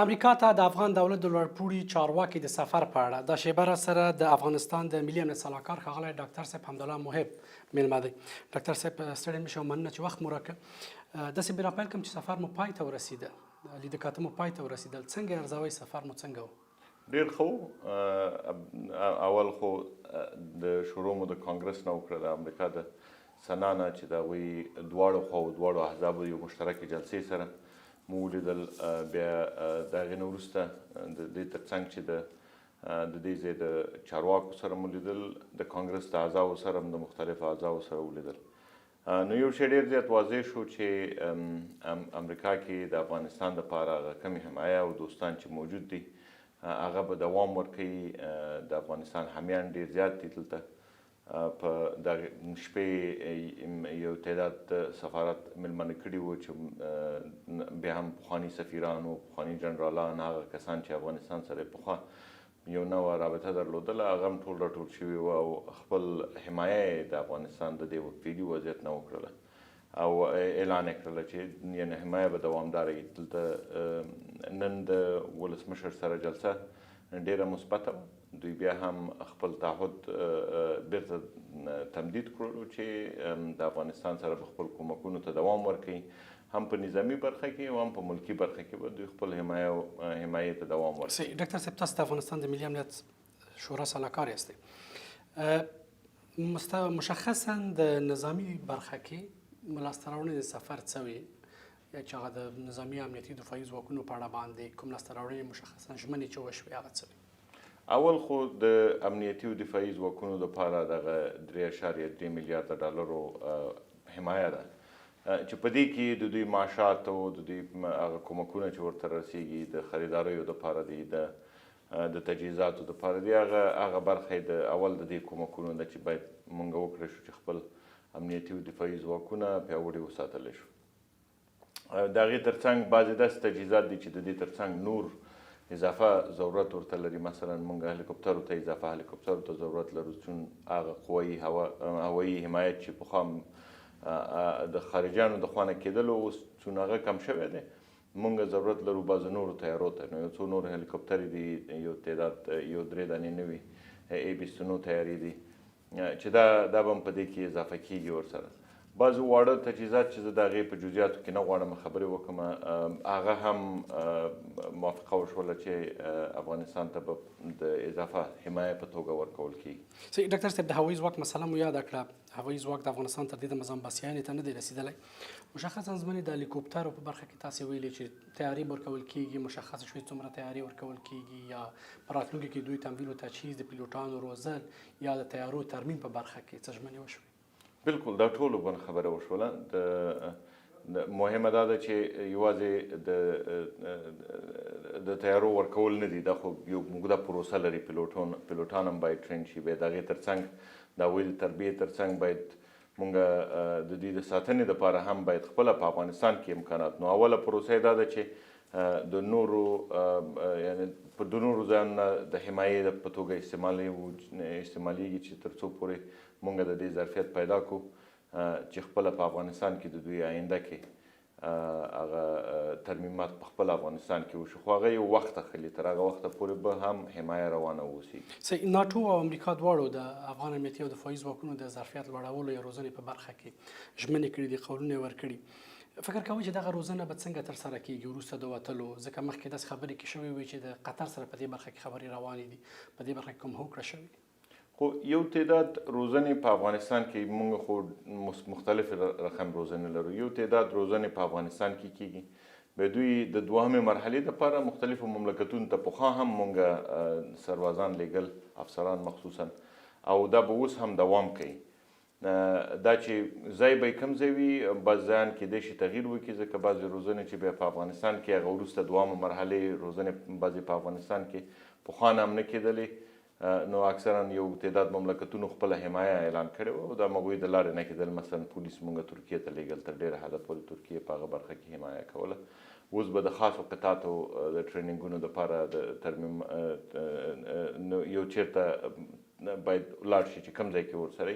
امریکا ته د افغان دولت د لوړپوړي چارواکي د سفر په اړه دا شیبه را سره د افغانستان د ملي امنیت سلاکار ښاغلی ډاکټر صاحب حمدالله محب میلمه دی. ډاکټر صاحب، ستړی مشه او مننه چې وخت مو راکړ. داسې به راپیل کړم چې سفر مو پای ته ورسیده، لیده کاته مو پای ته ورسیدل، څنګه یې ارزوئ، سفر مو څنګه و؟ ډیر ښه و. اول خو د شروع مو د کانګرس نه وکړه، د امریکا د سنا نه، چې د هغوی دواړو خواو، دواړو احزابو یو مشترکې جلسې سره مو ولیدل. بیا د هغې نه وروسته د دې ترڅنګ چې د دې ځای د چارواکو سره مو لیدل، د کانګرس د اعضاو سره هم، د مختلفو اعضاو سره ولیدل. نو یو شی ډیر زیات واضح شو چې امریکا کې د افغانستان لپاره هغه کمې حمایه او دوستان چې موجود دي، هغه به دوام ورکوي. د افغانستان حامیان ډیر زیات دي. دلته په دغه شپې یو تعداد سفارت میلمانه کړي وو چې بیا هم پخواني سفیران او پخواني جنرالان، هغه کسان چې افغانستان سره پخوا یو نوع رابطه درلودله، هغه هم ټول راټول شوي وو او خپل حمایه یې د افغانستان د دې فعلي وضعیت نه وکړله او اعلان یې کړله چې یعنې حمایه به دوامداره وي. دلته نن د ولسمشر سره جلسه ډیره مثبته وه. دوی بیا هم خپل تعهد بیرته تمدید کړلو چې د افغانستان سره به خپل کومکونو ته دوام ورکوي، هم په نظامي برخه کې او هم په ملکی برخه کې به دوی خپل حمایه ته دوام ورکوي. ډاکټر صاحب، تاسو د افغانستان د ملي امنیت شورا سلاکار یاستئ. مشخصا د نظامي برخه کې لاسته راوړنې د سفر څه وې، چې هغه د نظامي امنیتي دفاعي ځواکونو په اړه باندې کوم لاسته راوړنې، مشخصا ژمنې چې وشوې، هغه څه وې؟ اول خو د امنیتي او دفاعي ځواکونو لپاره دغه 3.3 میلیارډ ډالرو حمایه ده چې په دې کې د دوی معاشات او د دوی هغه کومکونه چې ورته رسیږي، د خریداریو لپاره دي، د تجهیزاتو لپاره دي، هغه برخه د اول د دې کومکونو ده چې باید مونږ وکړای شو چې خپل امنیتي او دفاعي ځواکونه پیاوړي وساتلی شو. د هغې ترڅنګ بعضې داسې تجهیزات دي چې د دې ترڅنګ نور اضافه ضرورت ورته لري. مثلا مونږ هلیکوپترو ته، اضافه هلیکوپترو ته ضرورت لرو، چون هغه قوي هوایي حمایت چې پخوا د خارجیانو د خوا نه کېدلو، اوس چون هغه کم شوی دی، مونږ ضرورت لرو بعضو نورو طیارو ته. نو یو څو نور هلیکوپترې دي، یو تعداد، یو درې دانې نوي ای 29 طیارې دي چې دا به هم په دې کې اضافه کېږي. ورسره بعضې واړه تجهیزات چې زه د هغې په جزئیاتو کې نه غواړم خبرې وکړم، هغه هم موافقه وشوله چې افغانستان ته به د اضافه حمایه په توګه ورکول کېږي. صحیح. ډاکټر صاحب، د هوایي ځواک مسله مو یاده کړه. هوایي ځواک د افغانستان تر دې دمه ځان بسیاینې ته نه دی رسېدلی. مشخصا ځمنې د هلیکوپترو په برخه کې تاسې ویلي چې طیارې به ورکول کېږي، مشخصه شوې څومره طیارې ورکول کېږي، یا په راتلونکي کې دوی تمویل او تجهیز، د پیلوټانو روزل یا د طیارو ترمیم په برخه کې څه ژمنې وشوې؟ بالکل، دا ټولو باندې خبره وشوله. د مهمه دا ده چې یوازې د طیارو ورکول نه دي، دا خو یو اوږده پروسه لري. پیلوټان هم باید train شي. بیا د هغې ترڅنګ، د هغوی د تربیې ترڅنګ، باید مونږ د دوی د ساتنې دپاره هم باید خپله په افغانستان کې امکانات. نو اوله پروسه یې دا ده چې د نورو، یعنې په د نورو ځایونو نه د حمایې په توګه استعمالیږي چې تر څو پورې مونږ د دې ظرفیت پیدا کړو چې خپله په افغانستان کې د دوی آینده کې هغه ترمیمات په خپل افغانستان کې وشي. خو هغه یو وخت اخلي، تر هغه وخته پورې به هم حمایه روانه اوسي. صحیح. ناټو او امریکا دواړو د افغان امنیتي او دفاعي ځواکونو د ظرفیت لوړولو یا روزنې په برخه کې ژمنې کړې دي، قولونه یې ورکړي. فکر کوئ چې دغه روزنه به څنګه ترسره کېږي وروسته د وتلو؟ ځکه مخکې داسې خبرې کې شوې وې چې د قطر سره په دې برخه کې خبرې روانې دي، په دې برخه کې کوم هوکړه شوې؟ خو یو تعداد روزنې په افغانستان کې، مونږ خو مختلف رقم روزنې لرو، یو تعداد روزنې په افغانستان کې کېږي. به دوی د دوهمې مرحلې دپاره مختلفو مملکتونو ته پخوا هم مونږ سربازان لېږل، افسران مخصوصا، او دا به اوس هم دوام کوي. دا چې ځای به یې کوم ځای وي، بعض ځایان کېدای شي تغییر وکړي، ځکه بعضې روزنې چې بیا په افغانستان کې هغه وروسته دوهمه مرحلې روزنې بعضې په افغانستان کې پخوا نه هم نه کېدلې، نو اکثرا یو تعداد مملکتونو خپله حمایه اعلان کړې وه او دا هغوی د لارې نه کېدل. مثلا پولیس مونږ ترکیې ته لېږل، تر ډېره حده پورې ترکیې په هغه برخه کې حمایه کوله. اوس به د خاصو قطعاتو د ټریننګونو دپاره د ترمیم، نو یو چېرته باید لاړ شي چې کوم ځای کې ورسره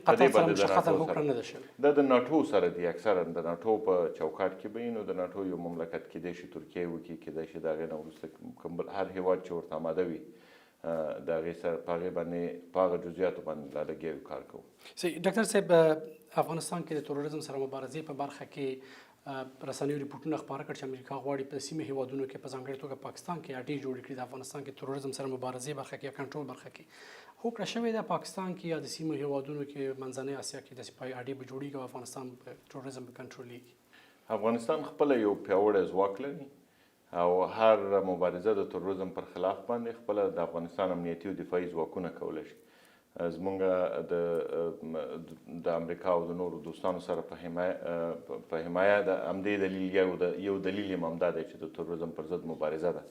په دې باندې مشخصه هوکړه نه ده شوې. دا د ناټو سره دي، اکثرا د ناټو په چوکاټ کې به وي. نو د ناټو یو مملکت کېدای شي ترکیه وکړي، کېدای شي د هغې نه وروسته کوم بل هر هېواد چې ورته اماده وي د هغې سره په هغې باندې په هغه جزئیاتو باندې لا لګیا یو کار کوو. ډاکټر صاحب، افغانستان کې د تروریزم سره مبارزې په برخه کې رسنیو رپورټونه خپاره کړ چې امریکا غواړي په سیمې هیوادونو کې په ځانګړې توګه پاکستان کې اډې جوړې کړي، د افغانستان کې تروریزم سره مبارزې برخه کې یا کنټرول برخه کې هوکړه شوې ده. پاکستان کې یا د سیمو هیوادونو کې منځنۍ اسیا کې داسې پای اډې به جوړیږي او افغانستان تروریزم به کنټرولېږي. افغانستان خپله یو پیاوړی ځواک لري او هر مبارزه د تروریزم پر خلاف باندې خپله د افغانستان امنیتي او دفاعي ځواکونه کولی شي. زمونږ د امریکا او د نورو دوستانو سره په حمایه د همدې دلیل یو دلیل یې همدا دی چې د تروریزم پر ضد مبارزه ده.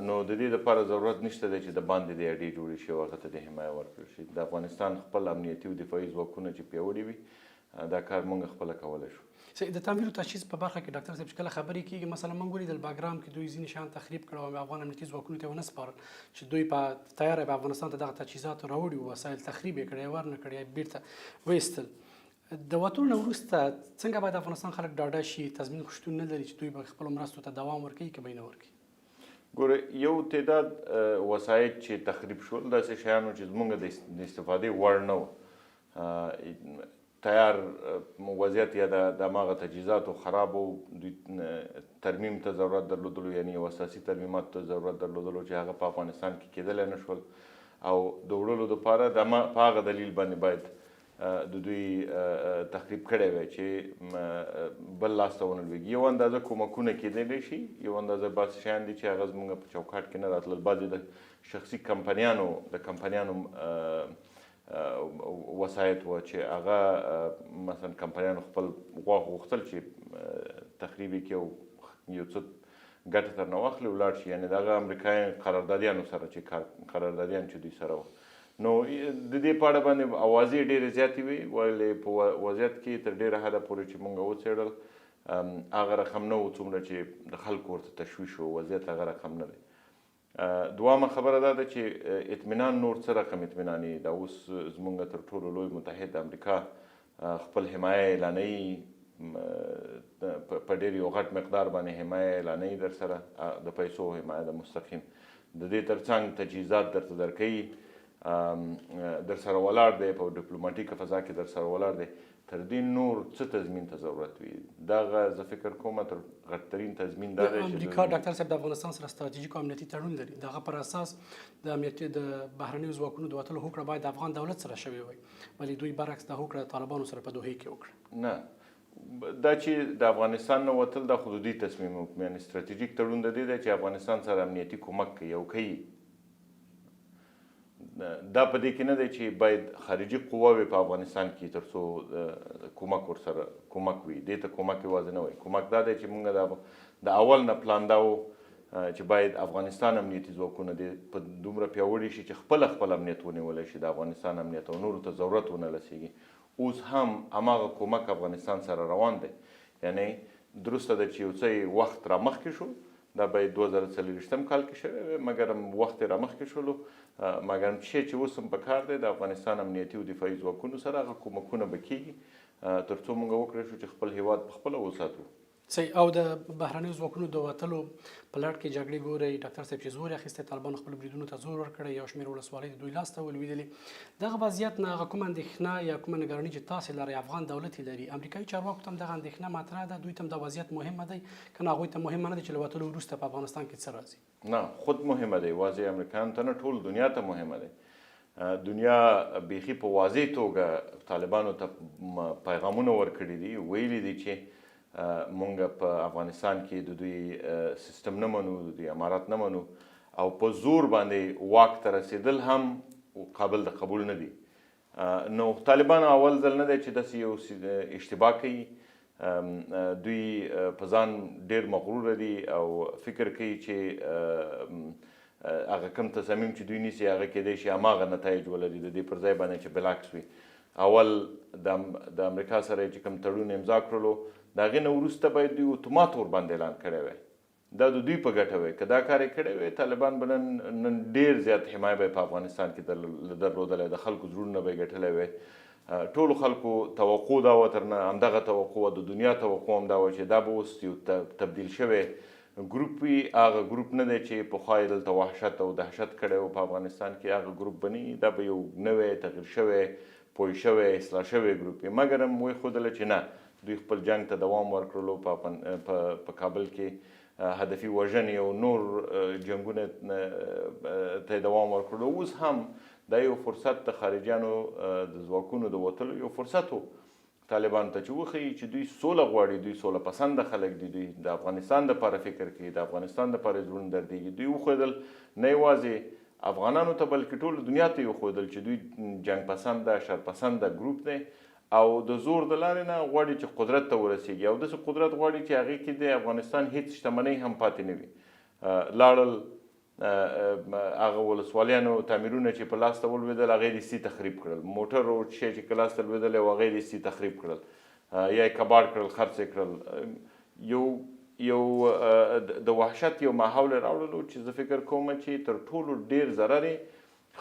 نو د دې لپاره ضرورت نشته دی چې د باندې دې اډې جوړې شي او هغه ته دې حمایه ورکړل شي. د افغانستان خپل امنیتي او دفاعي ځواکونه چې پیاوړي وي دا کار مونږ خپله کولی شو. د تعمیر او تجهیز په برخه کې ډاکټر صاحب چې کله خبرې کېږي، مثلا موږ ولیدل باګرام کې دوی ځینې شیان تخریب کړل او افغان امنیتي ځواکونو ته ونه سپارل چې دوی په تیاره په افغانستان ته دغه تجهیزات راوړي وو، وسایل تخریب یې کړی، ورنه کړی، بیرته وایستل. د وتلو نه وروسته څنګه باید افغانستان خلک ډاډه شي، تضمین خو شتون نه لري چې دوی به خپلو مرستو ته دوام ورکوي که به یې نه ورکوي؟ ګوره، یو تعداد وسایط چې تخریب شول داسې شیانو چې زمونږ د استفادې وړ نه و، تیار وضعیت یا د هماغه تجهیزاتو خراب و، دوی ترمیم ته ضرورت درلودلو، یعنی یو اساسي ترمیماتو ته ضرورت درلودلو چې هغه په افغانستان کې کېدلی نه شول او د وړلو دپاره د په هغه دلیل باندې باید د دوی تخریب کړی وی چې بل لاس ته ونه لوېږي. یو اندازه کومکونه کېدلی شي، یو اندازه بعضې شیان دي چې هغه زموږ په چوکاټ کې نه راتلل. بعضې د شخصي کمپنیانو د کمپنیانو وسایط و چې هغه مثلا کمپنیانو خپل غوښتل چې تخریب یې کړي او یو څه ګټه ترنه واخلي ولاړ شي، یعنې د هغه امریکایي قراردادیانو سره چې قراردادیان چې دوی سره وو. نو د دې په اړه باندې اوازې ډېرې زیاتې وې، ولې په وضعیت کې تر ډېره حده پورې چې موږ وڅېړل هغه رقم نه و څومره چې د خلکو ورته تشویش و، وضعیت هغه رقم نه دی. دوامه خبره دا ده چې اطمینان نور څه رقم اطمینان یې دا اوس زمونږ تر ټولو لوی متحد امریکا خپل حمایه اعلانوي، په ډېر یو غټ مقدار باندې حمایه اعلانوي، در سره د پیسو حمایه ده مستقیم، د دې ترڅنګ تجهیزات درته درکوي، در سره ولاړ دی، په ډیپلوماټیکه فضا کې در سره ولاړ دی. تر دې نور څه تضمین ته ضرورت وي؟ دغه زه فکر کوم تر غټترین تضمین دا دی چې امریکا ډاکټر صاحب د افغانستان سره ستراتیژیک او امنیتي تړون لري، دغه پر اساس د امنیتي د بهرنیو ځواکونو د وتلو هوکړه باید د افغان دولت سره شوې وای، ولې دوی برعکس دا هوکړه د طالبانو سره په دوحې کې وکړه. نه، دا چې د افغانستان نه وتل دا خو د دوی تصمیم و، یعنې ستراتیژیک تړون د دې دی چې افغانستان سره امنیتي کمک کوي او کوي. دا په دې کې نه دی چې باید خارجي قواوې په افغانستان کې تر څو کمک ورسره کمک وي، دې ته کمک یوازې نه وایي. کمک دا دی چې موږ د اول نه پلان دا و چې باید افغانستان امنیتي ځواکونه دې په دومره پیاوړي شي چې خپله خپل امنیت ونیولی شي، د افغانستان امنیت او نورو ته ضرورت ونه رسېږي. اوس هم هماغه کمک افغانستان سره روان دی، یعنې درسته ده چې یو څه یې وخت رامخکې شو، دا به یې 2024 کال کې شوی وی، مګر وخت یې رامخکې شولو، مګر چې اوس هم په کار دی د افغانستان امنیتي او دفاعي ځواکونو سره هغه کمکونه به کېږي تر څو موږ وکړای شو چې خپل هیواد په خپله وساتو. صحیح. او د بهرنیو ځواکونو د وتلو په لړ کې جګړې ګورئ ډاکټر صاحب چې زور یې اخیستی، طالبانو خپلو بریدونو ته زور ورکړی، یو شمېر ولسوالۍ د دوی لاس ته ولوېدلې. دغه وضعیت نه هغه کومه اندېښنه یا کومه نګراني چې تاسې لرئ، افغان دولت یې لري، امریکایي چارواکو ته هم دغه اندېښنه مطرح ده، دوی ته هم دا وضعیت مهمه دی که نه هغوی ته مهمه نه ده چې له وتلو وروسته په افغانستان کې څه راځي؟ نه، خود مهمه دی، واضح امریکایانو ته نه، ټول دنیا ته مهمه دی. دنیا بیخي په واضح توګه طالبانو ته پیغامونه ورکړي دي، ویلي دي چې مونږ په افغانستان کې د دوی سیستم نه منو، د دوی امارت نه منو، او په زور باندې واک ته رسېدل هم قابل د قبول نه دي. نو طالبانو اول ځل نه دی چې داسې یو اشتباه کوي. دوی په ځان ډېر مغروره دي او فکر کوي چې هغه کوم تصامیم چې دوی نیسي هغه کېدای شي هماغه نتایج ولري، د دې پر ځای باندې چې بالعکس وي. اول د امریکا سره چې کوم تړون امضا کړلو، د هغې نه وروسته باید دوی اتومات ورباندې اعلان کړی وای. دا د دوی په ګټه وی. که دا کار یې کړی وی، طالبان به نن ډیر زیات حمایه به په افغانستان کې درلودلی، د خلکو زړونه به یې ګټلی وی. ټولو خلکو توقع دا وه، تر نه همدغه توقع وه، د دنیا توقع هم دا وه چې دا به اوس یو تبدیل شوی ګروپ وي، هغه ګروپ نه دی چې پخوا یې دلته وحشت او دهشت کړی و په افغانستان کې، هغه ګروپ به نه وي، دا به یو نوی تغییر شوی، پوه شوی، اصلاح شوی ګروپ وي. مګر هم وښودله چې نه، دوی خپل جنګ ته دوام ورکړلو، په کابل کې هدفي وژنې او نور جنګونه ته دوام ورکړلو. اوس هم دا یو فرصت د خارجیانو د ځواکونو د وتلو یو فرصت و طالبانو ته چې وښیي چې دوی سوله غواړي، دوی سوله پسنده خلک دي، دوی د افغانستان دپاره فکر کوي، د افغانستان دپاره زړونه دردېږي. دوی وښودل نه یوازې افغانانو ته بلکې ټول دنیا ته یې وښودل چې دوی جنګ پسنده، شر پسنده ګروپ دی او د زور د لارې نه غواړي چې قدرت ته ورسیږي، او داسې قدرت غواړي چې هغې کې د افغانستان هیڅ شتمنۍ هم پاتې نه وي. لاړل هغه ولسوالیانو تعمیرونه چې په لاس ته ولوېدل هغه یې دستي تخریب کړل، موټر او شی چې که لاس ته لوېدلی و هغه یې دستي تخریب کړل، یا یې کباړ کړل، خرڅ یې کړل. یو یو د وحشت یو ماحول یې راوړلو چې زه فکر کوم چې تر ټولو ډېر ضرر یې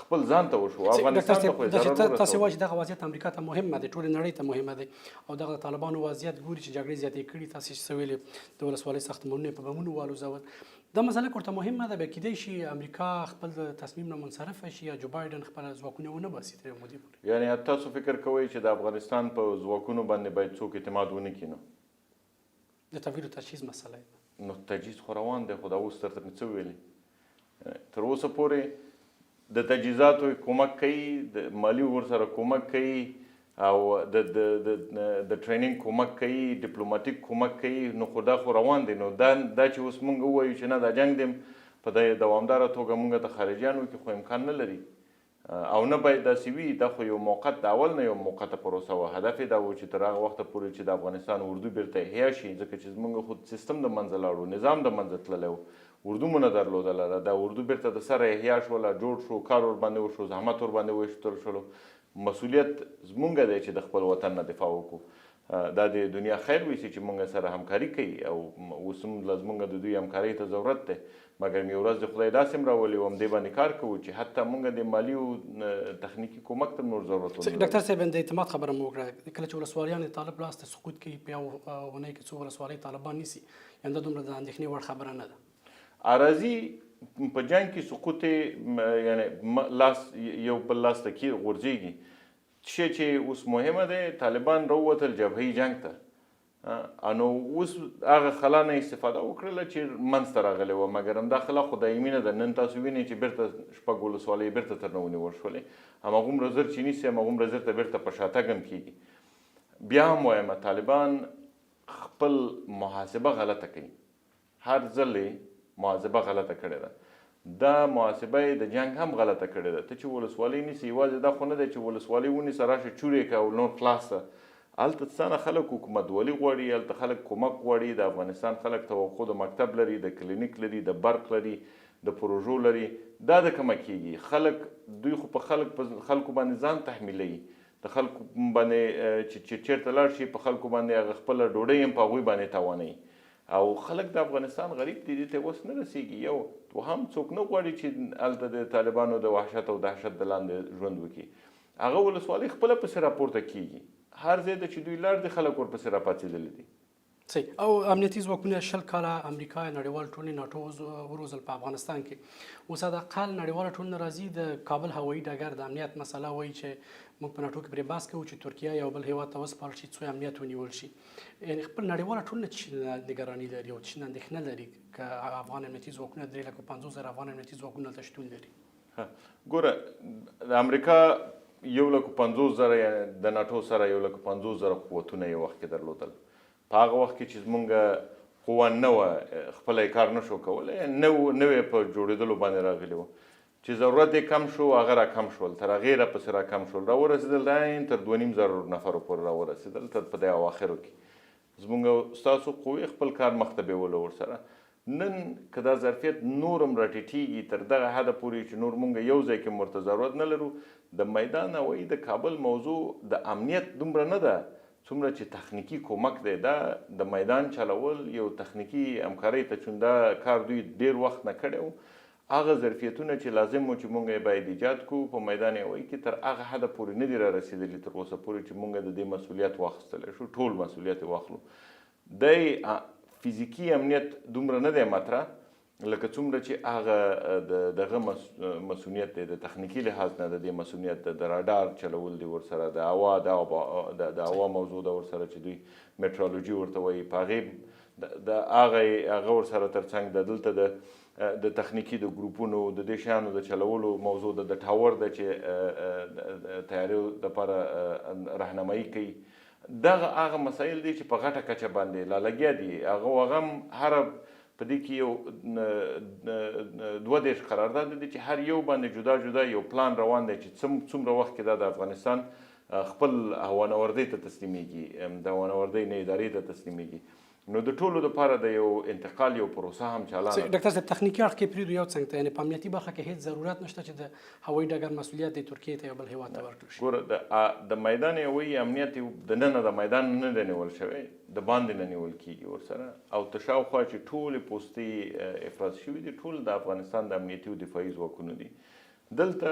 خپل ځان ته وشو، افغانستان ته خو یې ضرر ورسولو. تاسې وایئ چې دغه وضعیت امریکا ته مهمه دی، ټولې نړۍ ته مهمه دی، او دغه د طالبانو وضعیت ګوري چې جګړې زیاتې کړي، تاسې چې څه ویلې د ولسوالۍ ساختمانونه یې په بمونو والوزول، دا مسله که ورته مهمه ده، بیا کیدای شي امریکا خپل تصمیم نه منصرفه شي یا جو بایډن خپل ځواکونه ونه باسي تر یو مودې پورې. یعنې تاسو فکر کوئ چې د افغانستان په ځواکونو باندې باید څوک اعتماد ونه کړي؟ نو د تغییر او تجهیز مسله ده. نو تجهیز خو روان دی، خو دا اوس درته مې څه ویلي، تر اوسه پورې د تجهیزاتو کومک کوي، د مالي ورسره کومک کوي، او د د د د ټریننګ کومک کوي، ډیپلوماټیک کومک کوي، نو خو دا خو روان دی. نو دا چې اوس مونږ ووایو چې نه دا جنګ دی په دې دوامداره توګه مونږ ته خارجیانو کې خو امکان نه لري او نه باید داسې وي. دا خو یو موقت، د اول نه یو موقته پروسه وه، هدف یې دا و چې تر هغه وخته پورې چې د افغانستان اردو بیرته احیا شي، ځکه چې زمونږ خو سیستم د منځه لاړو، نظام د منځه تللی و، اردو مو نه درلودله، دا اردو بیرته د سره احیا شوله، جوړ شو، کار ورباندې وشو، زحمت ورباندې وایستل شولو. مسؤلیت زمونږ دی چې د خپل وطن نه دفاع وکړو. دا د دنیا خیر ویسي چې مونږ سره همکاري کوي، او اوس هم له زمونږ د دوی همکارۍ ته ضرورت دی. مګر یو ورځ د خدای داسې هم راولي او همدې باندې کار کوو چې حتی مونږ د مالي او تخنیکي کومک ته نور ضرورت ونه لرو. ډاکټر صاحب، د اعتماد خبره مو وکړه، کله چې ولسوالیان د طالب لاس ته سقوط کوي، په یو اونۍ کې څو ولسوالۍ طالبان نیسي، یعنې دا دومره د اندېښنې وړ خبره نه ده. عارضي په جنګ کې سقوط یعنې لاس یو بل لاس ته کې غورځېږي. شی چې اوس مهمه دی، طالبان راووتل جبهه‌ای جنګ ته، نو اوس هغه خلا نه استفاده وکړله چې منځ ته راغلې وه، مګر همدا خلا خو دایمي نه ده. نن تاسو وینئ چې بیرته شپږ ولسوالۍ بیرته ترنه ونیول شولې، هماغومره زر چې نیسي هماغومره زر ته بیرته په شاتګ هم کېږي. بیا هم وایم طالبان خپل محاسبه غلطه کوي، هر ځل یې محاسبه غلطه کړې ده، دا محاسبه یې د جنګ هم غلطه کړې ده. ته چې ولسوالۍ نیسې، یوازې دا خو نه دی چې ولسوالۍ ونیسه راشه چورې که او نور خلاص شه. هلته څه خلک حکومتولي غواړي، هلته خلک کومک غواړي. د افغانستان خلک توقع د مکتب لري، د کلینیک لري، د برق لري، د پروژو لري، دا د کمه کېږي. خلک دوی خو په خلکو باندې ځان تحمیلوي، د خلکو باندې چې چېرته لاړ شي په خلکو باندې هغه خپله ډوډۍ هم په هغوی باندې تاوانوي. او خلک د افغانستان غریب دي، دې ته وس نه رسېږي. یو دوهم څوک نه غواړي چې هلته د طالبانو د وحشت او دهشت د لاندې ژوند وکړي. هغه ولسوالۍ خپله پسې راپورته کېږي، هر ځای ته چې دوی لاړ دي خلک ورپسې راپاڅېدلي دي. صحیح. او امنیتي ځواکونه 20 کاله امریکا، نړیوال ټولنې، ناټو وروزل په افغانستان کې. اوس حداقل نړیواله ټولنه راځي د کابل هوایي ډګر د امنیت مسله وایي چې موږ په ناټو کې پرې بحث کوو چې ترکیه یو بل هیواد ته وسپارل شي څو امنیت ونیول شي. یعنې خپل نړیواله ټولنه چې نګراني لري او چې اندېښنه لري که افغان امنیتي ځواکونه 350,000 افغان امنیتي ځواکونه هلته شتون لري. ګوره، د امریکا 150,000 یعنې د ناټو سره 150,000 قوتونه یو وخت کې درلودل. په هغه وخت کې چې زمونږ قوه نه وه، خپله یې کار نه شو کولی، نوې په جوړېدلو باندې راغلي وو، چې ضرورت یې کم شو هغه را کم شول، تر هغې را پسې را کم شول، را ورسېدل عین تر 2,500 نفرو پورې را ورسېدل. تر په دې اواخرو کې زمونږ ستاسو قوې خپل کار مخته بیولو ورسره. نن که دا ظرفیت نور هم راټیټېږي تر دغه حده پورې چې نور مونږ یو ځای کې ورته ضرورت نه لرو، د میدان هوایي د کابل موضوع د امنیت دومره نه ده، څومره چې تخنیکي کومک دی، دا د میدان چلول یو تخنیکي همکارۍ ته، چون دا کار دوی ډیر وخت نه کړی و، هغه ظرفیتونه چې لازم و چې مونږ یې باید ایجاد کړو په میدان هوایي کې تر هغه حده پورې نه دي را رسېدلي تر اوسه پورې چې مونږ د دې مسولیت واخیستلی شو، ټول مسولیت یې واخلو. دی فزیکي امنیت دومره نه دی مطرح لکه څومره چې هغه د دغه مسؤلیت دی، د تخنیکي لحاظ نه د دې مسؤلیت د رادار چلول دی ورسره، د هوا د هوا موضوع ده ورسره چې دوی میټرولوژي ورته وایي، په هغې د هغه ورسره ترڅنګ د دلته د تخنیکي د ګروپونو د دې شیانو د چلولو موضوع ده، د ټاور ده چې تیاریو دپاره رهنمایي کوي. دغه هغه مسایل دي چې په غټه کچه باندې لا لګیا دي. هغه هم هره په دې کې یو 32 قرارداد دي چې هر یو باندې جدا جدا یو پلان روان دی چې څومره وخت کې دا د افغانستان خپل هوانوردۍ ته تسلیمیږي، د هوانوردۍ نه ادارې ته تسلیمیږي. نو د ټولو دپاره د یو انتقال یو پروسه هم چالانه ده. ډاکټر صاحب، تخنیکي اړخ کې پرېږدو یو څنګ ته، یعنې په امنیتي برخه کې هیڅ ضرورت نشته چې د هوایي ډګر مسؤلیت د ترکیې ته یو بل هېواد ته ورکړل شي. ګوره، د میدان هوایي امنیت د ننه د میدان نه دی نیول شوی، د باندې نه نیول کېږي ورسره، او تر شاوخوا چې ټولې پوستې افراز شوي دي ټول د افغانستان د امنیتي او دفاعي ځواکونو دي. دلته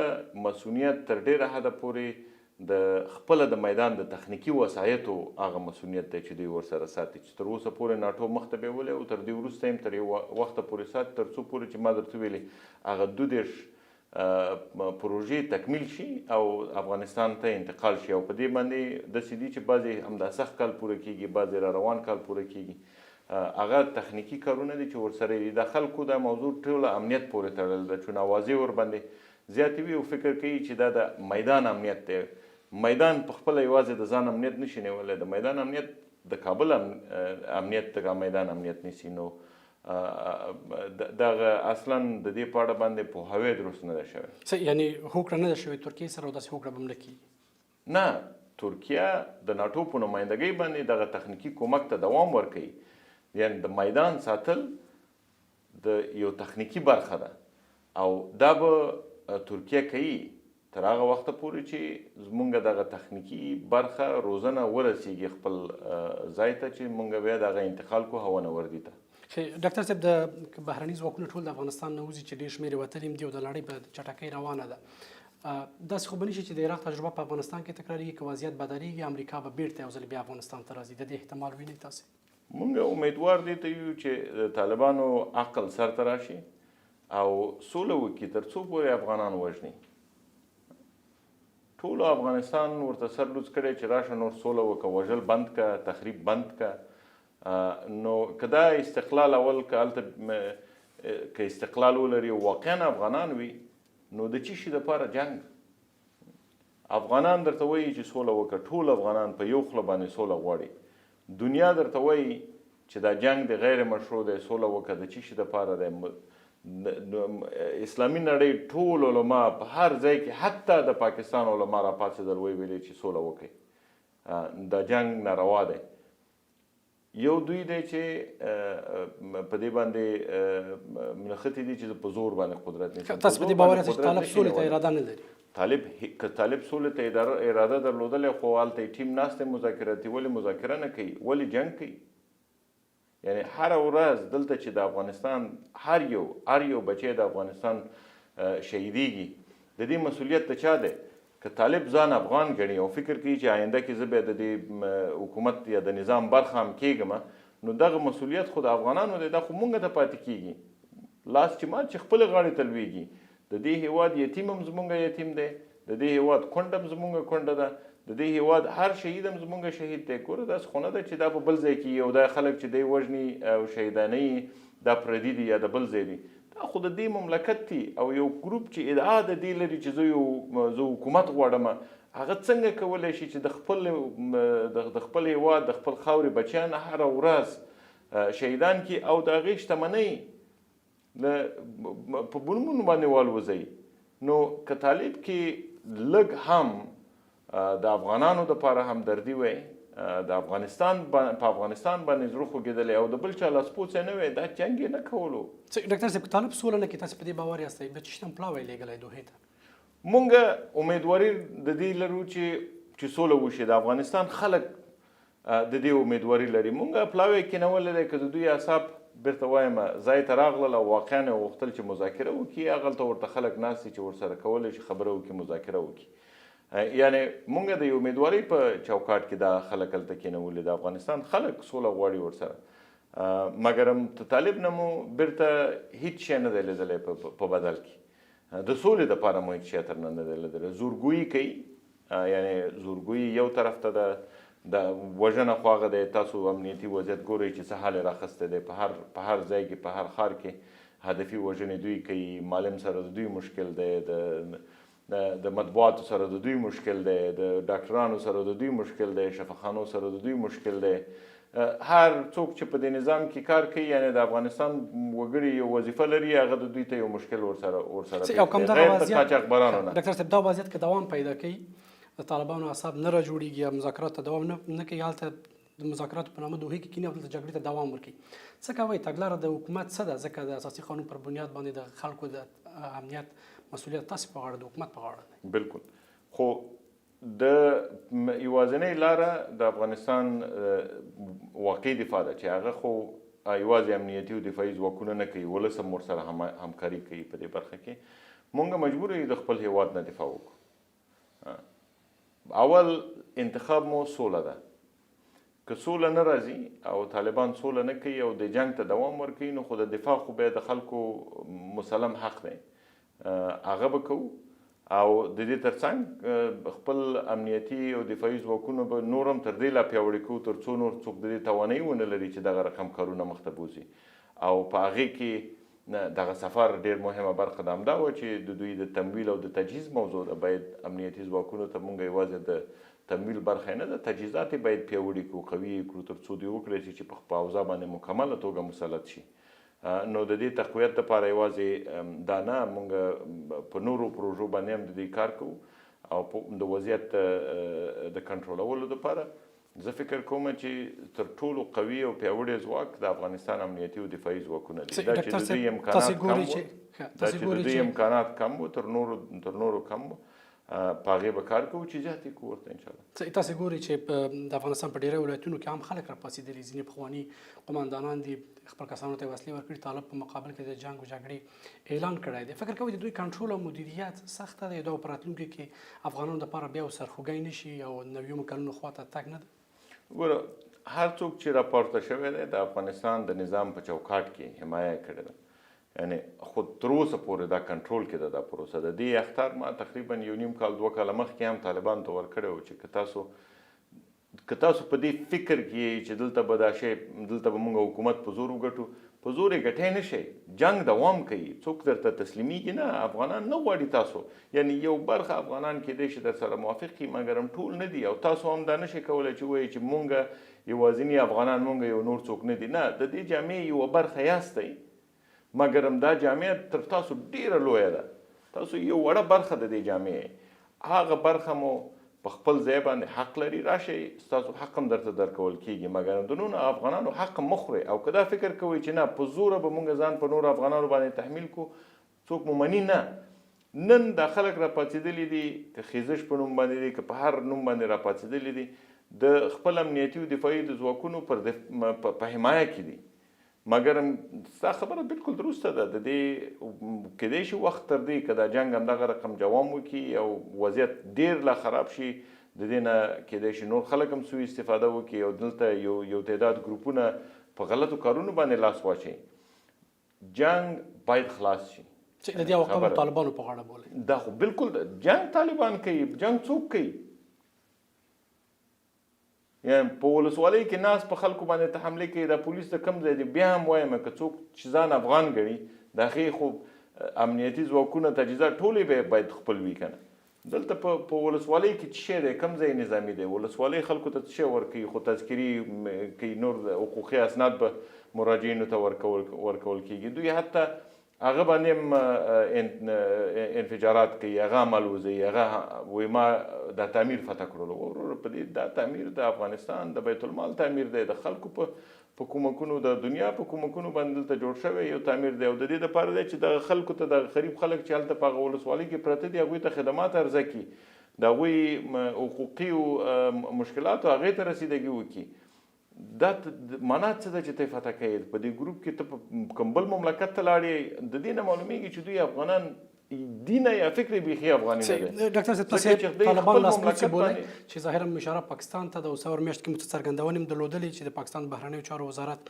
مسؤلیت تر ډېره حده پورې د خپله د میدان د تخنیکي وسایطو هغه مسؤلیت دی چې دوی ورسره ساتي، چې تر اوسه پورې ناټو مخته بیولی او تر دې وروسته هم تر یو وخته پورې ساتي، تر څو پورې چې ما درته ویلې هغه 32 پروژې تکمیل شي او افغانستان ته انتقال شي. او په دې باندې داسې دي چې بعضې همدا سخت کال پوره کېږي، بعضې را روان کال پوره کېږي. هغه تخنیکي کارونه دي چې ورسره دي. د خلکو دا موضوع ټوله امنیت پورې تړلې ده، چون اوازې ورباندې زیاتې وي او فکر کوي چې دا د میدان امنیت دی. میدان په خپله یوازې د ځان امنیت نشي نیولی، د میدان امنیت د کابل امنیت د میدان امنیت نیسي. نو دغه اصلا د دې په اړه باندې پوهاوی درست نه دی شوی. څه یعنې هوکړه نه ده شوې ترکیې سره او داسې هوکړه به هم نه کېږي؟ نه، ترکیه د ناټو په نمایندګۍ باندې دغه تخنیکي کومک ته دوام ورکوي. یعنې د میدان ساتل د یو تخنیکي برخه ده او دا به ترکیه کوي تر هغه وخته پورې چې زمونږ دغه تخنیکي برخه روزنه ورسیږي خپل ځای ته، چې مونږ بیا دغه انتقال کو هوانوردي ته. ډاکټر صاحب، د بهرني ځواکونه ټول د افغانستان نه وځي چې ډېر شمېر یې وتلي هم دي او د لړۍ په چټکۍ روانه ده. داسې خو به نه شي چې د عراق تجربه په افغانستان کې تکرارېږي، که وضعیت بدلېږي امریکا به بېرته یو ځل بیا افغانستان ته راځي، د دې احتمال وینئ تاسې؟ مونږ امیدوار دې ته یو چې د طالبانو عقل سر ته راشي او سوله وکړي، تر څو پورې افغانان وژني. ټولو افغانستان ورته سر لوڅ کړی چې راشه نور سوله وکړه، وژل بند که، تخریب بند که. نو که دا استقلال اول که هلته که استقلال ولري او واقعا افغانان وي، نو د چی شي دپاره جنګ؟ افغانان درته وایي چې سوله وکړه، ټول افغانان په یو خوله باندې سوله غواړي. دنیا درته وایي چې دا جنګ د غیر مشروع دی، سوله وکړه، د چی شي دپاره دی؟ اسلامي نړۍ ټول علما په هر ځای کې، حتی د پاکستان علما راپاڅېدل، ویې ویلې چې سوله وکړئ، دا جنګ ناروا دی. یو دوی دی چې په دې باندې نښتې دي چې په زور باندې قدرت نیسي. تاسو په دې باور یاست چې طالب سولې ته اراده نه لري؟ که طالب سولې ته اراده درلودلی خو هلته یې ټیم ناست دی مذاکراتي، ولې مذاکره نه کوي، ولې جنګ کوي؟ یعنی هره ورځ دلته چې د افغانستان هر یو بچی د افغانستان شهیدیږي، د دې مسؤلیت د چا دی؟ که طالب ځان افغان ګڼي او فکر کوي چې آینده کې زه بیا د دې حکومت یا د نظام برخه هم کېږم، نو دغه مسؤلیت خو د افغانانو دی، دا خو مونږ ته پاتې کېږي. لاس چې مات چې خپلې غاړې ته لوېږي. د دې هېواد یتیم هم زمونږ یتیم دی، د دې هېواد کونډه هم زمونږ کونډه ده، د دې هېواد هر شهید هم زمونږ شهید دی. ګوره داسې خو نه ده چې دا په بل ځای کې یو دا خلک چې دی وژني او شهیدانه یي دا پردي دي یا د بل ځای دي، دا خو د دې مملکت دی. او یو ګروپ چې ادعا د دې لري چې زه حکومت غواړم، هغه څنګه کولی شي چې د خپل هېواد د خپل خاورې بچیان هره ورځ شهیدان کړي او د هغې شتمنۍ په بمونو باندې والوځوي؟ نو که طالب کې لږ هم د افغانانو دپاره همدردي وی، د افغانستان په افغانستان باندې زړه خوږېدلی او د بل چا لاسپوڅی نه وی، دا جنګ یې نه کولو. ډاکټر صاحب، که طالب سوله نه کړي، تاسې په دې باور یاستئ بیا چې شتم پلاوی لېږلی دوحې ته؟ مونږ امیدواري د دې لرو چې سوله وشي. د افغانستان خلک د دې امیدواري لري. مونږ پلاوی کینولی دی، که د دوی اعصاب بیرته وایم ځای ته راغلل او واقعا یې غوښتل چې مذاکره وکړي، هغلته ورته خلک ناست دي چې ورسره کولی شي خبره وکړي، مذاکره وکړي. یعنې مونږ د یو امیدوارۍ په چوکاټ کې دا خلک هلته کینولي. د افغانستان خلک سوله غواړي ورسره، مګرم طالب نه مو بیرته هیڅ شی نه دی لیدلی په بدل کې. د سولې دپاره مو هیڅ شی ترنه نه دی لیدلی. زورګویي کوي، یعنې زورګویي یو طرف ته ده، د وژنه خو هغه دی. تاسو امنیتي وضعیت ګورئ چې څه حال یې راخستی دی. په هر ځای کې، په هر ښار کې هدفي وژنې دوی کوي. معلم سره د دوی مشکل دی، د مطبوعاتو سره د دوی مشکل دی، د ډاکټرانو سره د دوی مشکل دی، شفاخانو سره د دوی مشکل دی. هر څوک چې په دې نظام کې کار کوي، یعنې د افغانستان وګړي یو وظیفه لري، هغه د دوی ته یو مشکل ورسره او کوم دغه غیر د وضعیت قاچاقبرانو نه. ډاکټر صاحب، دا وضعیت که دوام پیدا کوي، د طالبانو اعصاب نه راجوړېږي یا مذاکرات ته دوام نه کوي، هلته د مذاکراتو په نامه دوحې کې کښېني او دلته جګړې ته دوام ورکوي، څه کوئ؟ تګلاره د حکومت څه ده؟ ځکه د اساسي قانون پر بنیاد باندې د خلکو د امنیت مسؤلیت تاسې په غاړه، د حکومت په غاړه دی. بالکل، خو د یوازینۍ لاره د افغانستان واقعي دفاع ده چې هغه خو یوازې امنیتي او دفاعي ځواکونه نه کوي، ولس هم ورسره همکاري کوي په دې برخه کې. مونږ مجبور یو د خپل هیواد نه دفاع وکړو. اول انتخاب مو سوله ده. که سوله نه راځي او طالبان سوله نه کوي او د جنګ ته دوام ورکوي، نو خو د دفاع خو بیا د خلکو مسلم حق دی، هغه به کوو. او د دې ترڅنګ خپل امنیتي او دفاعي ځواکونه به نور هم تر دې لا پیاوړي کوو، تر څو نور څوک د دې توانایي ونه لري چې دغه رقم کارونه مخته بوځي. او په هغې کې دغه سفر ډېر مهمه برخه ده، همدا وه چې د دوی د تمویل او د تجهیز موضوع ده. باید امنیتي ځواکونو ته مونږ یوازې د تمویل برخه نه ده، تجهیزات یې باید پیاوړي کړو، قوي یې کړو، تر څو دوی وکړای شي چې په اوضاع باندې مکمله توګه مسلط شي. نو د دې تقویت لپاره یوازې دا نه، مونږ په نورو پروژو باندې هم د دې کار کوو. او د وضعیت د کنټرولولو لپاره زه فکر کوم چې تر ټولو قوي او پیاوړی ځواک د افغانستان امنیتي او دفاعي ځواکونه دي. دا چې ډاکټر د دوی صاحب، امکانات تاسې کم ګورئ وو، چې ښه، دا تاسې چې د ګورئ دوی چې امکانات کم وو، تر نورو کم وو، په هغې به کار کوو چې زیات یې کړو ورته انشاءالله. تاسې ګورئ چې د افغانستان په ډېری ولایتونو کې عام خلک راپاڅېدلي، ځینې پخواني قومندانان دي خپل کسانو ته وسلې ورکړي، طالب په مقابل کې د جنګ او جګړې اعلان کړی دی. فکر کوئ د دوی کنټرول او مدیریت سخته دی؟ دا په راتلونکي کې افغانانو دپاره بیا سرخوږی نه شي او نویمو کلونو خواته تګ نه دی؟ ګوره، هر څوک چې راپورته شوی دی د افغانستان د نظام په چوکاټ کې حمایه کړې ده، یعنې خو تر اوسه پورې دا کنټرول کې ده دا پروسه. د دې اخطار ما تقریبا یو نیم کال دوه کاله مخکې هم طالبانو ته ورکړی و چې که تاسو په دې فکر کې یئ چې دلته به دا شی، دلته به موږ حکومت په زور وګټو، په زور یې ګټی نه شئ، جنګ دوام کوي، څوک درته تسلیمیږي نه. افغانان نه غواړي تاسو، یعنې یو برخه افغانان کېدای شي در سره موافق وي، مګر هم ټول نه دي. او تاسو هم دا نه شئ کولی چې ووایئ چې موږ یوازیني افغانان، موږ یو نور څوک نه دي. نه، د دې جامعې یوه برخه یاستئ، مګر هم دا جامعه تر تاسو ډېره لویه ده، تاسو یو وړه برخه د دې جامعې، هغه برخه مو په خپل ځای باندې حق لري، راشئ ستاسو حق هم درته درکول کېږي، مګر د نورو افغانانو حق مه خورئ. او که دا فکر کوئ چې نه په زوره به موږ ځان په نورو افغانانو باندې تحمیل کړو، څوک مو مني نه. نن دا خلک راپاڅېدلي دي، که خیزش په نوم باندې دي، که په هر نوم باندې راپاڅېدلي دي، د خپل امنیتي او دفاعي د ځواکونو په حمایه کې دي. مګر ستا خبره بالکل درسته ده، د دې کېدای شي وخت تر دې که دا جنګ همدغه رقم دوام وکړي او وضعیت ډېر لا خراب شي، د دې نه کېدای شي نور خلک هم سوء استفاده وکړي او دلته یو تعداد ګروپونه په غلطو کارونو باندې لاس واچوي. جنګ باید خلاص شي. چې د دې عواقب خبره. طالبانو په غاړه بولئ؟ دا خو بالکل ده. جنګ طالبان کوي، جنګ څوک کوي؟ یعنی په ولسوالۍ کې ناست په خلکو باندې ته حملې کوي، دا پولیس د کوم ځای دی؟ بیا هم وایم که څوک چې ځان افغان ګڼي، د هغې خو امنیتي ځواکونه تجهیزات ټولې به باید خپل وي که نه. دلته په ولسوالۍ کې څه شی دی، کوم ځای نظامي دی، ولسوالۍ خلکو ته څه شی ورکوي؟ خو تذکرې کوي، نور حقوقي اسناد به مراجعینو ته ورکول کېږي. دوی حتی هغه باندې هم انفجارات کوي، هغه هم الوزوي، هغه وایي ما دا تعمیر فتح کړلو. وروره، په دې دا تعمیر د افغانستان د بیت المال تعمیر دی، د خلکو په کومکونو، د دنیا په کومکونو باندې دلته جوړ شوی یو تعمیر دی. او د دې دپاره دی چې دغه خلکو ته، دغه غریب خلک چې هلته په هغه ولسوالۍ کې پراته دي، هغوی ته خدمات عرضه کړي. د هغوی حقوقي مشکلاتو هغې ته رسیدګي وکړي. دا معنا څه ده چې ته فتح کوې؟ په دې ګروپ کې ته په کوم بل مملکت ته لاړ یې، د دې نه معلومیږي چې دوی افغانان دي نه یا فکر یې بیخي افغاني نه دی. ډاکټر صاحب، تاسې طالبان لاسپوڅي بولئ چې ظاهراً اشاره پاکستان ته ده. اوس میاشت کې مو څه څرګندونې هم درلودلې چې د پاکستان بهرنیو چارو وزارت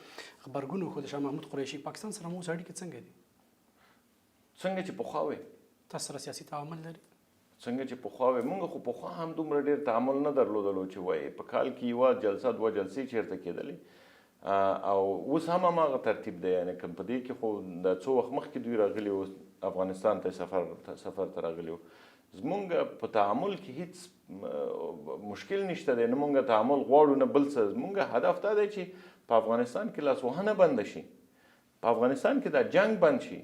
غبرګون وښود. شاه محمود قریشي، پاکستان سره مو اوس اړیکې څنګه دي؟ څنګه چې پخوا وې. تاسو سره سیاسي تعامل لري؟ څنګه چې پخوا وې. موږ خو پخوا هم دومره ډېر تعامل نه درلودلو چې وایې په کال کې یوه جلسه دوه جلسې چېرته کېدلې، او اوس هم هماغه ترتیب دی. یعنې که په دې کې خو د څو وخت مخکې دوی راغلي وو افغانستان ته، سفر ته راغلي وو. زمونږ په تعامل کې هیڅ مشکل نشته دی، نه مونږ تعامل غواړو نه بل څه. زمونږ هدف دا دی چې په افغانستان کې لاسوهنه بنده شي، په افغانستان کې دا جنګ بند شي.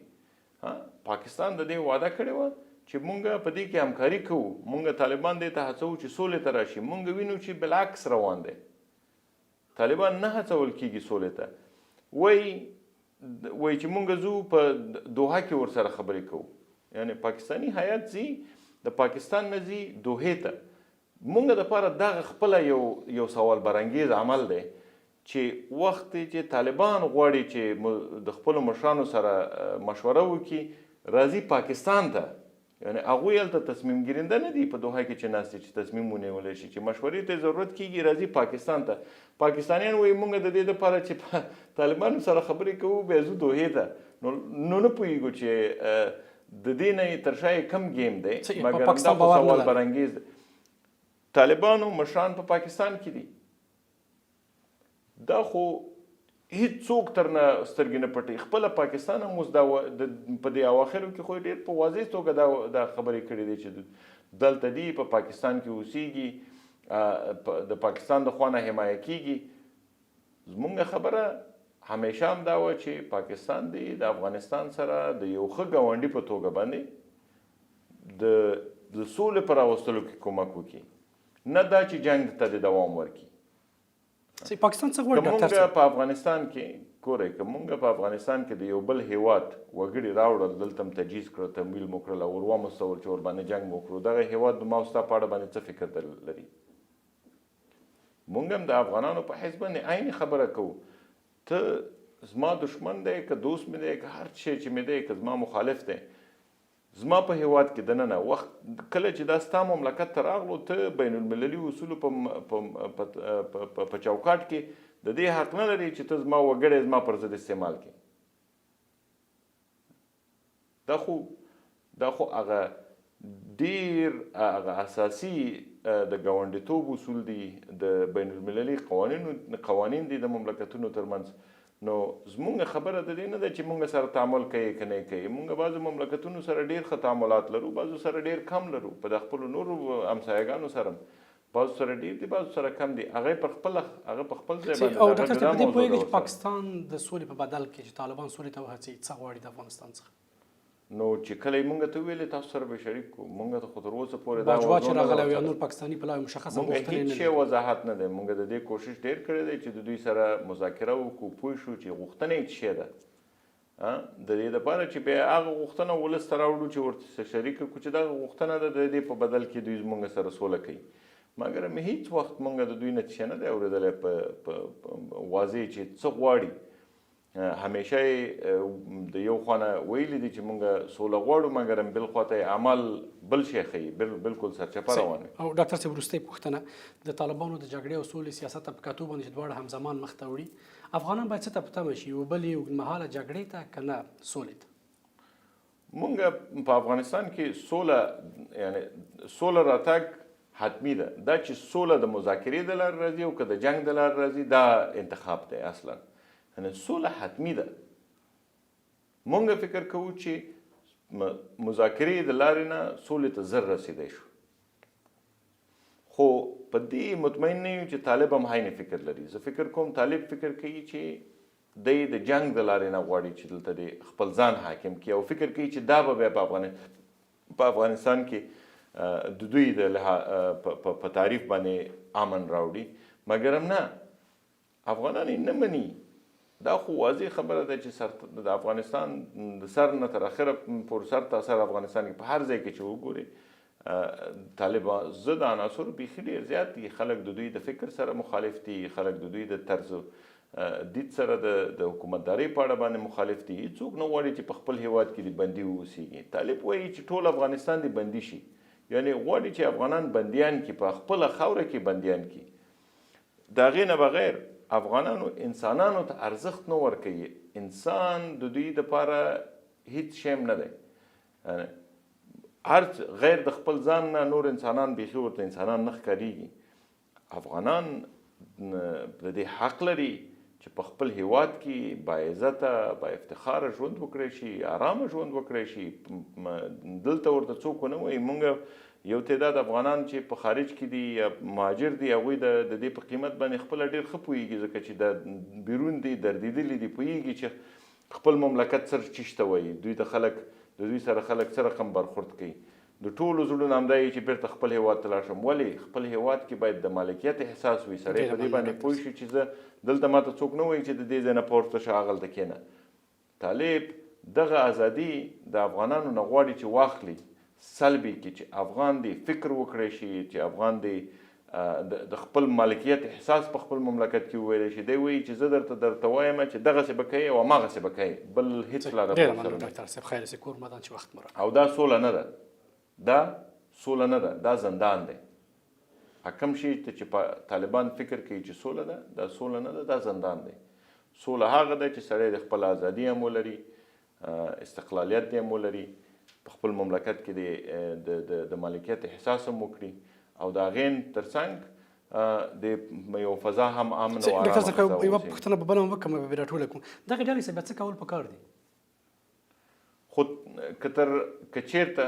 پاکستان د دې وعده کړې وه چې مونږ په دې کې همکاري کوو، مونږ طالبان دې ته هڅوو چې سولې ته راشي. مونږ وینو چې بالعکس روان دی، طالبان نه هڅول کېږي سولې ته. وایي چې مونږ ځو په دوحه کې ورسره خبرې کوو. یعنې پاکستاني هیات ځي، د پاکستان نه ځي دوحې ته. مونږ دپاره دغه خپله یو سوال برانګیز عمل دی چې وخت چې طالبان غواړي چې د خپلو مشرانو سره مشوره وکړي، راځي پاکستان ته. یعنې هغوی هلته تصمیم ګیرنده نه دي په دوحه کې چې ناست دي چې تصمیم ونیولی شي، چې مشورې ته ضرورت کېږي راځي پاکستان ته. پاکستانیان وایي مونږ د دې دپاره چې طالبانو سره خبرې کوو بیا ځو دوحې ته. نو نه پوهېږو چې د دې نه تر شا یې کوم ګیم دی. مګر همدا خو سوال برانګیز دی. طالبانو مشران په پاکستان کې دي، دا خو هیڅوک تر نه سترګې نه پټوي. خپله پاکستان هم اوس دا په دې اواخرو کې خو ډېر په واضح توګه دا خبرې کړې دي چې دلته دي په پاکستان کې اوسیږي، د پاکستان د خوا نه حمایه کیږي. زمونږ خبره همیشه هم دا وه چې پاکستان دی د افغانستان سره د یو ښه ګاونډي په توګه باندې د سولې په راوستلو کې کومک وکړي، نه دا چې جنګ ته د دوام ورکړي. پاکستان څه غواړي ډاکټر صاحب؟ که مونږ په افغانستان کې ګورئ، که مونږ په افغانستان کې د یو بل هیواد وګړي راوړل، دلته هم تجهیز کړل، تمویل مو کړل او ور وموستول چې ورباندې جنګ مو وکړو، دغه هیواد ما او ستا په اړه باندې څه فکر لري؟ مونږ هم د افغانانو په حیث باندې عین خبره کوو. ته زما دښمن دی که دوست مې دی که هر شی چې مې دی، که زما مخالف دی، زما په هیواد کې دننه وخت کله چې دا ستا مملکت ته راغلو، ته بین المللي اصولو په چوکاټ کې د دې حق نه لرې چې ته زما وګړی زما پر ضد استعمال کړې. دا خو هغه ډیر هغه اساسي د ګاونډیتوب اصول دي، د بین المللي قوانین دي د مملکتونو ترمنځ. نو زمونږ خبره د دې نه ده چې مونږ سره تعامل کوي که نه کوي. مونږ بعضو مملکتونو سره ډېر ښه تعاملات لرو، بعضو سره ډېر کم لرو. په د خپلو نورو همسایهګانو سره بعضو سره ډېر دي، بعضو سره کم دي. هغه پر خپل هغه په خپل ځای باندې. او ډاکټر صاحب، په دې پوهېږئ چې پاکستان د سولې په بدل کې چې طالبان سولې ته وهڅوي څه غواړي د افغانستان څخه؟ نو چې کله یې مونږ ته وویلې تاسو سره به شریک کړو، مونږ ته خو تر اوسه پورې دا باجوه چې راغلی او یا نور پاکستاني پلاوی مشخصه غوښتنې نه هیڅ شی وضاحت نه دی. مونږ د دې کوشش ډېر کړی دی چې د دوی سره مذاکره وکړو، پوه شو چې غوښتنه یې څه شی ده، د دې دپاره چې بیا هغه غوښتنه ولس ته راوړو چې ورته شریکه کړو چې دغه غوښتنه ده، د دې په بدل کې دوی زمونږ سره سوله کوي. مګر هیڅ وخت مونږ د دوی نه څه نه دی اورېدلی په واضح چې څه غواړي. همیشه د یو خوا نه ویلي دي چې مونږ سوله غواړو، مګر بل خوا ته یې عمل بل شی ښیي، بالکل سرچپه روان وي. او ډاکټر صاحب، وروستۍ پوښتنه، د طالبانو د جګړې او سولې سیاست ته په کتو باندې چې دواړه همزمان مخ ته وړي، افغانان باید څه ته په تمه شي؟ یو بلې اوږدمهاله جګړې ته که نه سولې ته؟ مونږ په افغانستان کې سوله، یعنې سوله راتګ حتمي ده. دا چې سوله د مذاکرې د لارې راځي او که د جنګ د لارې راځي، دا انتخاب دی اصلا. یعنې سوله حتمي ده. مونږ فکر کوو چې مذاکرې د لارې نه سولې ته زر رسېدی شو، خو په دې مطمئن نه یو چې طالب هم عین فکر لري. زه فکر کوم طالب فکر کوي چې دی د جنګ د لارې نه غواړي چې دلته دی خپل ځان حاکم کړي، او فکر کوي چې دا به بیا په افغانستان کې د دوی د په تعریف باندې امن راوړي. مګر هم نه، افغانان یې نه مني. دا خو واضح خبره ده چې د افغانستان د سر نه تر اخره پورې، سر تا سر افغانستان کې په هر ځای کې چې وګورې طالب ضد عناصر بیخي ډېر زیات دي. خلک د دوی د فکر سره مخالف دي، خلک د دوی د طرز دید سره د حکومتدارۍ په اړه باندې مخالف دي. هیڅوک نه غواړي چې په خپل هیواد کې دې بندي واوسېږي. طالب وایي چې ټول افغانستان دې بندي شي، یعنې غواړي چې افغانان بندیان کړي، په خپله خاوره کې بندیان کړي. د هغې نه بغیر افغانانو انسانانو ته ارزښت نه ورکوي. انسان د دوی دپاره هیڅ شی هم نه دی، هر غیر د خپل ځان نه نور انسانان بیخي ورته انسانان نه ښکارېږي. افغانان د دې حق لري چې په خپل هیواد کې با عزته با افتخاره ژوند وکړی شي، آرامه ژوند وکړی شي. دلته ورته څوک ونه وایي. مونږ یو تعداد افغانان چې په خارج کې دي یا مهاجر دي، هغوی د دې په قیمت باندې خپله ډېر ښه پوهېږي، ځکه چې د بیرون دي، دردېدلي دي، پوهېږي چې خپل مملکت څه چیش ته وایي، دوی ته خلک د دوی سره خلک څه رقم برخورد کوي. د ټولو زړونه همدا یې چې بیرته خپل هیواد ته لاړ شم. ولې خپل هیواد کې باید د مالکیت احساس وي. سړی په دې باندې پوه شي چې زه دلته ماته څوک نه وایي چې د دې ځای نه پورته شه هغلته کښېنه. طالب دغه ازادي د افغانانو نه غواړي چې واخلي، سلب یې کړي، چې افغان دې فکر وکړی شي، چې افغان دې د خپل مالکیت احساس په خپل مملکت کې وویلی شي. دی وایي چې زه درته وایم چې دغسې به کوې او هماغسې به کوې، بل هیڅ لاره ډېره مننه ډاکټر صاحب، خیر اوسې، کور مدان چې وخت مو راکړ. او دا سوله نه ده، دا سوله نه ده، دا زندان دی. کوم شي ته چې طالبان فکر کوي چې سوله ده، دا سوله نه ده، دا زندان دی. سوله هغه ده چې سړی د خپل ازادي هم ولري، استقلالیت دې هم ولري، په خپل مملکت کې د مالکیت احساس هم وکړي، او د هغې ترڅنګ د یو فضا هم امن او ډاکټر آرامه صاحب، فضا یوه واوسي. پوښتنه به بله هم وکړم، به راټوله کړم. دغې ډلې سره بیا څه کول پکار دي؟ خو که چېرته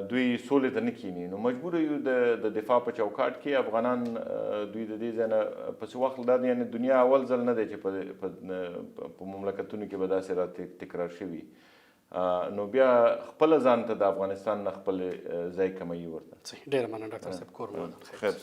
دوی سولې ته نه کښېني، نو مجبور یو د دفاع په چوکاټ کې افغانان دوی د دې ځای نه پسې واخلي. دا یعنې دنیا اول ځل نه دی چې په مملکتونو کې به داسې را تکرار شوي. نو بیا خپله ځان ته د افغانستان نه خپل ځای کموي ورته. صحیح، ډېره مننه ډاکټر صاحب، کور مو ودان. خیر.